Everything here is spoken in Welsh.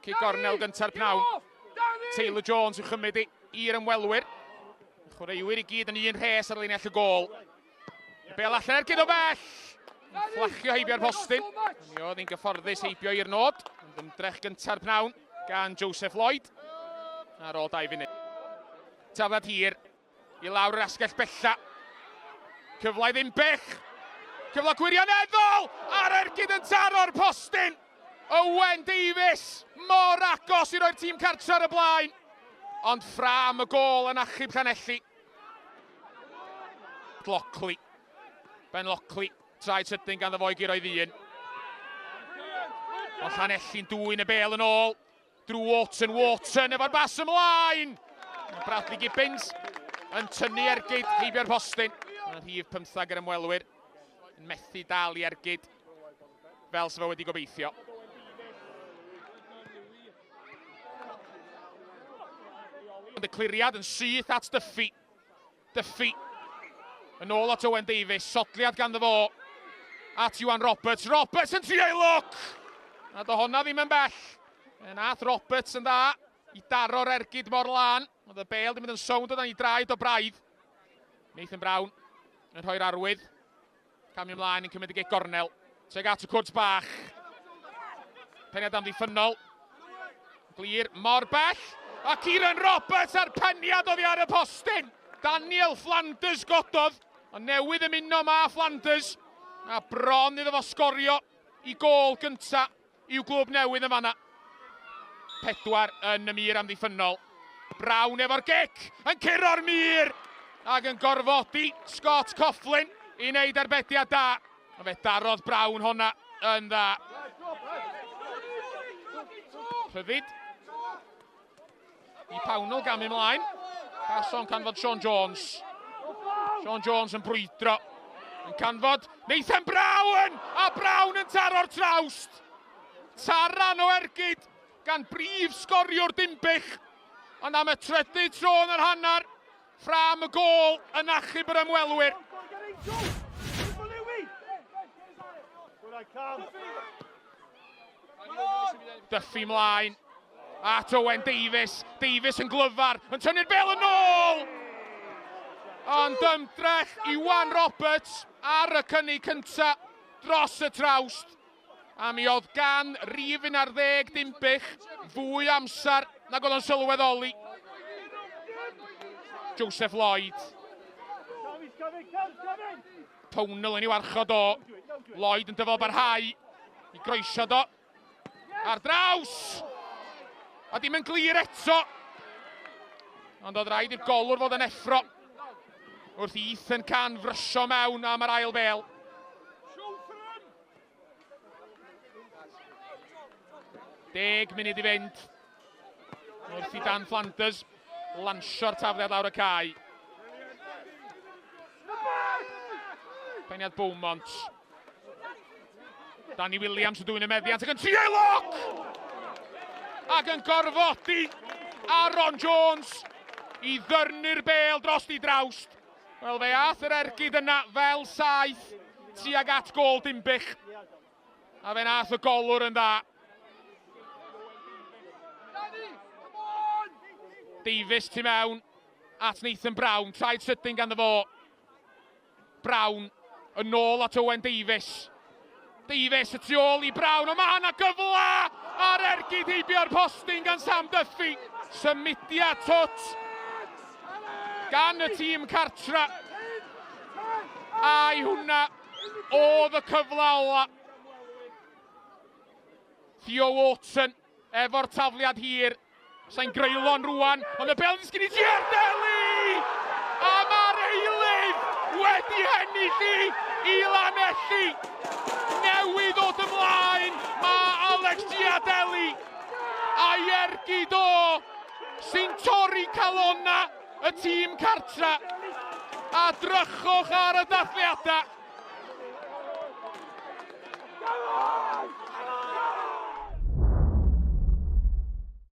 Cic gornel gynta'r pnawn. Taylor Jones yn chymryd i i'r ymwelwyr. Chwaraewyr i gyd yn un rhes ar linell y gôl. Bel allan ergyd o bell! Fflachio heibio'r postyn. Mi oedd hi'n gyfforddus heibio i'r nod. Ond ymdrech gynta'r pnawn gan Joseph Lloyd ar ôl 2 funud. Taflad hir i lawr yr asgell bella. Cyfle i Ddinbych. Cyfle gwirioneddol ar ergyd yn taro'r postyn. Owen Davies mor agos i roi'r tîm cartre ar y blaen. Ond ffrâm y gôl yn achub Llanelli. Lockley. Ben Lockley. Traed sydyn ganddo fo i guro i ddyn. Ond Llanelli'n dwyn y bel yn ôl. Drew Wharton, Wharton efo'r bas ymlaen! Bradley Gibbons yn tynnu ergyd heibio'r postyn. Mae'n rhif 15 yr ymwelwyr yn methu dal i ergyd fel sydd wedi gobeithio. Ond y cliriad yn syth at Duffy. Duffy yn ôl at Owen Davies, sodliad ganddo fo at Iwan Roberts. Roberts yn trio ei lwc! Na do honna ddim yn bell. Fe nath Roberts yn dda i daro'r ergyd mor lân. Oedd y bel di mynd yn sownd o dan i draed o braidd. Nathan Brown yn rhoi'r arwydd. Camu ymlaen yn cymryd y gic gornel. Tuag at y cwrt bach. Peniad amddiffynnol. Glir mor bell. A Kieran Roberts a'r peniad oddi ar y postyn. Daniel Flanders gododd. Ond newydd ymuno ma Flanders. A bron iddo fo sgorio i gôl gynta i'w glwb newydd yn fanna. 4 yn y mur amddiffynnol. Brown efo'r gic yn curo'r mur ac yn gorfodi Scott Coughlin i wneud arbediad da. A fe darodd Brown honna yn dda. Rhyddid i Pownall gamu ymlaen. Bason canfod Sean Jones. Sean Jones yn brwydro. Yn canfod Nathan Brown! A Brown yn taro'r trawst! Taran o ergyd gan brif sgoriwr Dinbych. Ond am y trydydd tro yn yr hanner, ffrâm y gôl yn achub yr ymwelwyr. Duffy mlaen at Owen Davies. Davies yn glyfar, yn tynnu'r bel yn ôl! Ond ymdrech Iwan Roberts ar y cynnig cynta dros y trawst. A mi oedd gan rif 11 Dinbych fwy amser nag oedd o'n sylweddoli. Joseph Lloyd. Pownall yn ei warchod o. Lloyd yn dyfal barhau i groesio do. Ar draws! A dim yn glir eto. Ond oedd rhaid i'r golwr fod yn effro. Wrth i Ethan Can frysio mewn am yr ail bel. 10 munud i fynd. Wrth i Dan Flanders lansio'r tafliad lawr y cae. Peniad Beaumont. Danny Williams yn dwyn y meddiant ac yn trio ei loc! Ac yn gorfodi Aaron Jones i ddyrnu'r bel dros di drawst. Wel, fe ath yr ergyd yna fel saeth tuag at gôl Dinbych. A fe nath y golwr yn dda. Davies tu mewn at Nathan Brown. Traed sydyn ganddo fo. Brown yn ôl at Owen Davies. Davies y tu ôl i Brown, ond mae yna gyfle ar ergyd heibio'r postyn gan Sam Duffy. Symudiad twt gan y tîm cartra. Ai hwnna oedd y cyfle ola. Theo Watson efo'r tafliad hir. Sa'n greulon rwan, ond y bel ddisgyn i Giardelli! A mae'r eilydd wedi hennill i i Lanelli! Newydd ddod ymlaen, mae Alex Giardelli a'i ergyd o sy'n torri calonna y tîm cartra. A drychwch ar y dathliadau.